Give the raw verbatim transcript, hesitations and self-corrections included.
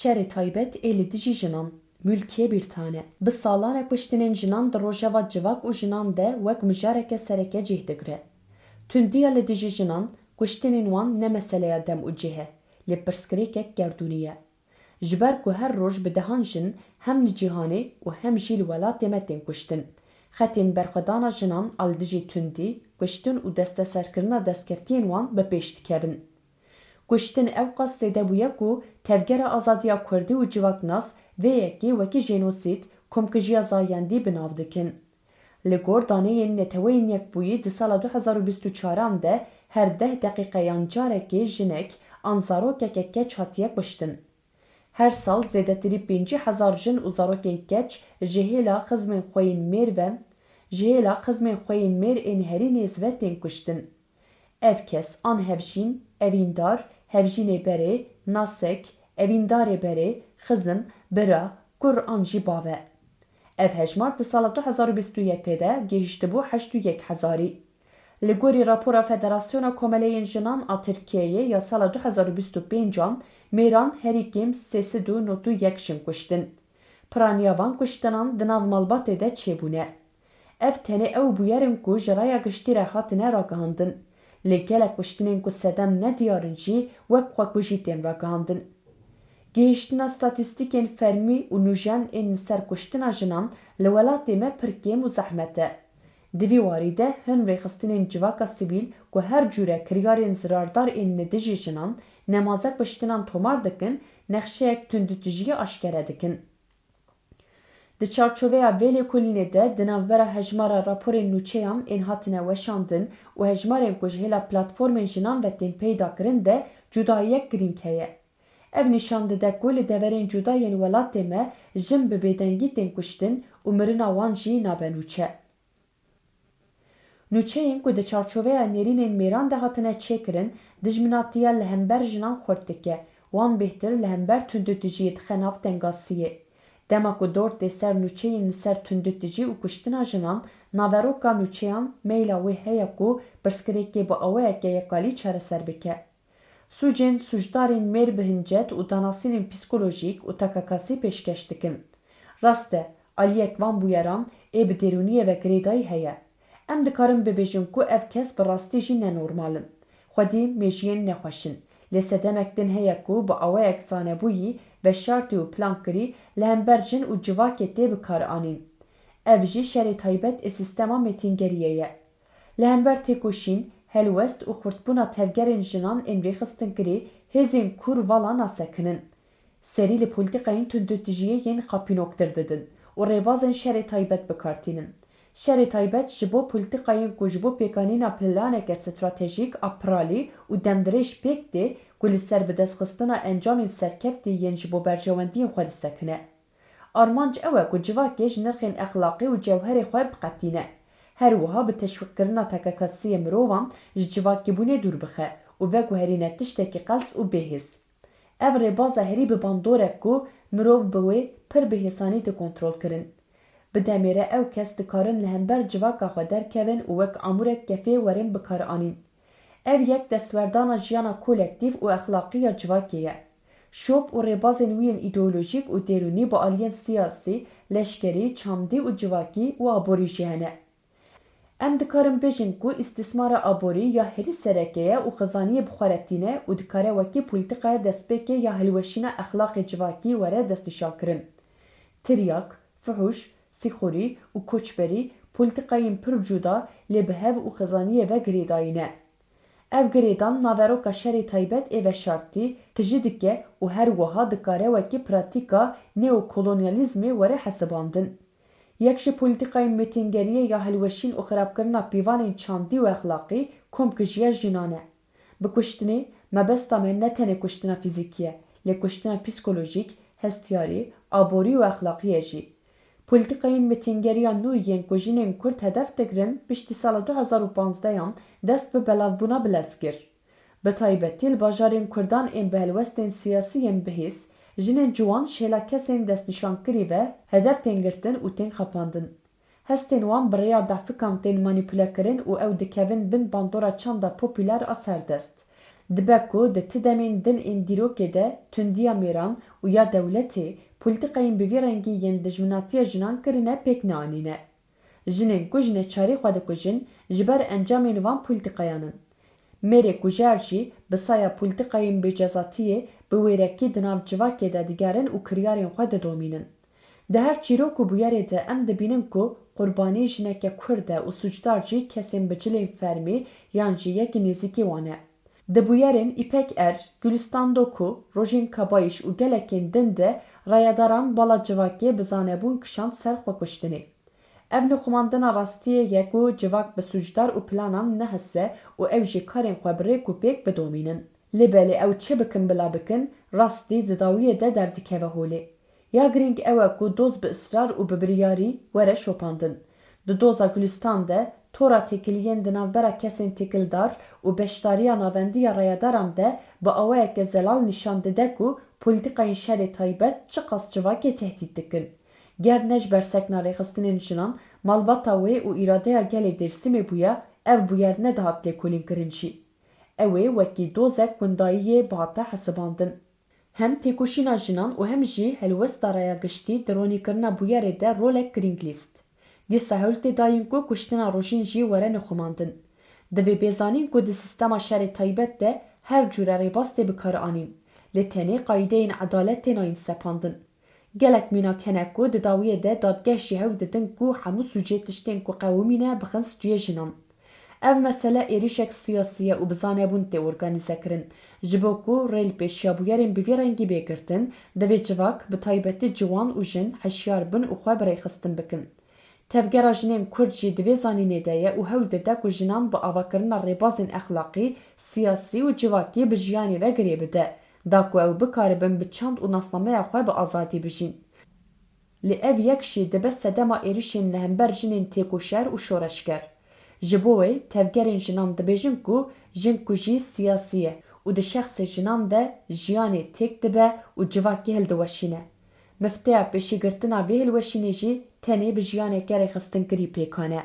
Şerê taybet ê li dijî jinan, Mülkiye Birtane, bi salan e kuştinên jinan di rojeva civak û jinan de wek mijareke sereke cih digire. Tundiya li dijî jinan, kuştinên wan ne meseleya dem û cih e, lê pirsgirêkek gerdûnî ye. Ji ber ku her roj bi dehan jin hem li cîhanê û hem jî li welatê me tên kuştin, xetên berxwedana jinan a li dijî tundî, kuştin û desteserkirina destkeftiyên wan bi pêş dikevin. Kuştin ewqas zêde bûye ku Tevgera Azadiya Kurdî û Civaknas vê yekê wekî jenosîd, komkijiya zayendî bi nav dikin. Li gor daneyên Neteweyên Yekbûyî di sala du hezar û bîst û çaran de her deh deqîqeyan carekê jinek an zarokeke keç hatiye kuştin. Her sal zêdetirî pêncî hezar jin û zarokên keç ji hêla xizmên xwe yên mêr ve, ji hêla xizmên xwe yên mêr ên herî nêz ve tên kuştin. Ev kes an hevjîn, evîndar, hevjînê berê, nasek, evîndarê berê, xizim, bira, kur an jî bav e. Ev hejmar di sala du hezar û bîst û yekê de gihiştibû heşt û yek hezarî. Li gorî rapora Federasyona Komeleyên Jinan a Tirkiyeyê ya sala du hezar û bîst û pêncan, mêran herî kêm sê sed û nod û yek jin kuştin. Piraniya van kuştinan di nav malbatê de çêbûne. Ev tenê ew bûyer in ku ji raya giştî re hatine ragihandin. Lê gelek kuştinên ku sedem nediyar in jî wek xwekujî tên ragihandin. Gihîştina statîstîkên fermî û nûjen ên li ser kuştina jinan li welatê me pir kêm û zehmet e. Di vî warî de hin rêxistinên civaka sivîl ku her cûre kiryarên zirardar ên li dijî jinan, nemaze kuştinan tomar dikin, nexşeyek tundûtijiyê aşkere dikin. Di çarçoveya vê lêkolînê de di navbera hejmara raporên nûçeyan ên hatine weşandin û hejmarên ku ji hêla platformên jinan ve tên peyda kirin de cudayiyek girîng heye. Ev nîşan dide ku li deverên cuda yên welatê me jin bi bêdengî tên kuştin û mirina wan jî nabe nûçe. Nûçeyên ku di çarçoveya nêrînên mêran de hatine çêkirin, dijminatiya li hember jinan xurt dike, wan bêhtir li hember tundûtijiyê dixe nav tengasiyê. Dema ku dor tê ser nûçeyên li ser tundûtijî û kuştina jinan, naveroka nûçeyan meyla wê heye ku pirsgirêkê bi awayeke yekalî çareser bike. Sûcên sûcdarên mêr bi hincet û danasînên psîkolojîk û takakasî pêşkeş dikin. Rast e, aliyek van bûyeran ê bi dêrûniyê ve girêdayî heye. Em dikarin bibêjin ku ev kes bi rastî jî nenormal in. Xwedî mêjiyên nexweş in. Lê sedemek din heye ku bi awayek zanebûyî, veşartî û plankirî li hember jin û civakê tê bikaranîn. Ev jî şerê taybet ê sîstema mêtîngeriyê ye. Li hember têkoşîn, helwest û xurtbûna tevgerên jinan ên rêxistinkirî hêzên kûr vala nasekinin. Serî li polîtîkayên tundûtijiyê yên xapînoktir didin û rêbazên şerê taybet bi kar tînin. Şerê taybet ji bo polîtîkayên ku ji bo pêkanîna planeke stratejîk a piralî û demdirêj pêk tê ku li ser bidestxistina encamên serkeftî yên ji bo berjewendiyên xwe disekine. Armanc ew e ku civakê ji nirxên exlaqî û cewherê xwe biqetîne. Her wiha bi teşwîqkirina takekasiyê mirovan ji civakîbûnê dûr bixe û veguherîne tiştekî qels û bêhêz. Ev rêbaza herî bi bandor e ku mirov bi wê pir bi hêsanî tê kontrolkirin. Bi demê re ew kes dikarin li hember civaka xwe derkevin û wek amûrek kefê werin bikaranîn. Ev yek destwerdana jiyana kolektîf û exlaqî ya civakê ye. Şop û rêbazên wî yên îdeolojîk û dêrûnî bi aliyên siyasî, leşkerî, çandî û civakî û aborî jî hene. Em dikarin bêjin ku îstîsmara aborî ya herî sereke ye û xizaniyê bi xwe re tîne û dikare wekî polîtîkaya destpêkê ya hilweşîna exlaqê civakî were destnîşankirin. Tiryak, fuhûş, sîxurî û koçberî polîtîkayên pir cuda lê bi hev û xizaniyê ve girêdayî ne. Ev girêdan naveroka şerê taybet ê veşartî tijî dike û her wiha dikare wekî pratîka neokolonyalîzmê were hesibandin. Yek ji polîtîkayên mêtîngeriyê ya hilweşîn û xirabkirina pîvanên çandî û exlaqî komkijiya jinan e. Bi kuştinê, mebesta me ne tenê kuştina fîzîkî ye, lê kuştina psîkolojîk, hestiyarî, aborî û exlaqî ye jî. Polîtîkayên mêtîngeriya nû yên ku jinên Kurd hedef digirin, piştî sala du hezar û panzdehan dest bi belavbûna bi lez kir. Bi taybetî li bajarên Kurdan ên bi helwestên siyasî yên bihêz, jinên ciwan ji hêla kesên destnîşankirî ve hedef tên girtin û tên xapandin. Hestên wan bi rêya defikan tên manîpulekirin û ew dikevin bin bandora çanda popûler a serdest. Dibe ku di ti demên din ên dîrokê de tundiya mêran û ya dewletê polîtîkayên bi vî rengî yên dijminatiya jinan kirine pêk neanîne. Jinên ku ji neçarî xwe dikujin, ji ber encamên van polîtîkayan in. Mêrê kujer jî bi saya polîtîkayên bêcezatiyê bi wêrekî di nav civakê de digerin û kiryarên xwe didomînin. Di her çîrok û bûyerê de em dibînin ku qurbanî jineke Kurd e û sûcdar jî kesên bi cilên fermî yan jî yekî nêzîkî wan e. Di bûyerên Îpek Er, Gulistan Doku, Rojîn Kabayîş û gelekên din de rayedaran bala civakê bi zanebûn kişand ser xwekuştinê. Ev nixumandina rastiyê ye ku civak bi sûcdar û planan nehese û ew jî karên xwe bi rêk û pêk bidomînin. Lê belê ew çi bikin bila bikin, rastî di dawiyê de derdikeve holê. Ya girîng ew e ku doz bi israr û bi biryarî were şopandin. Di doza Gulistan de, tora têkiliyên di navbera kesên têkildar û beşdariya navendî ya rayedaran de bi awayeke zelal nîşan dide ku polîtîkayên şerê taybet çiqas civakê tehdît dikin. Ger ne ji ber sekna rêxistinên jinan, malbata wê û îradeya gelê Dêrsimê bûya, ev bûyer nedihat lêkolînkirin jî. Ew ê wekî dozek windayiyê bihate hesibandin. Hem têkoşîna jinan û hem jî helwesta raya giştî di ronîkirina bûyerê de rolek girîng lîst. Dîsa hewl tê dayîn ku kuştina Rojîn jî were nixumandin. Divê bê zanîn ku di sîstema şerê taybet de her cûre rêbaz tê bikaranîn. Lê tenê qayîdeyên edaletê nayên sepandin. Gelek mînak hene ku di dawiyê de dadgeh jî hewl didin ku hemû sûcê tiştên ku qewimîne bixin stûyê jinan. Ev mesele êrîşek siyasî ye û bi zanebûn tê organîze kirin. Ji bo ku rê li pêşiya bûyerên bi vî rengî bê girtin, divê civak, bi taybetî ciwan û jin, hişyar bin û xwe bi rêxistin bikin. Tevgera jinên Kurd jî di vê zanînê de ye û hewl dide ku jinan bi avakirina rêbazên exlaqî, siyasî û civakî bi jiyanê ve girê bide, da ku ew bikaribin bi çand û nasnameya xwe bi azadî bijîn. Lê ev yek jî dibe sedema êrişên li hember jinên têkoşer û şoreşger. Ji bo wê tevgerên jinan dibêjin ku jinkujî siyasî ye û di şexsê jinan de jiyanê têk dibe û civakê hildiweşîne. Mifteya pêşîgirtina vê hilweşînê jî tenê bi jiyaneke rêxistinkirî pêkan e.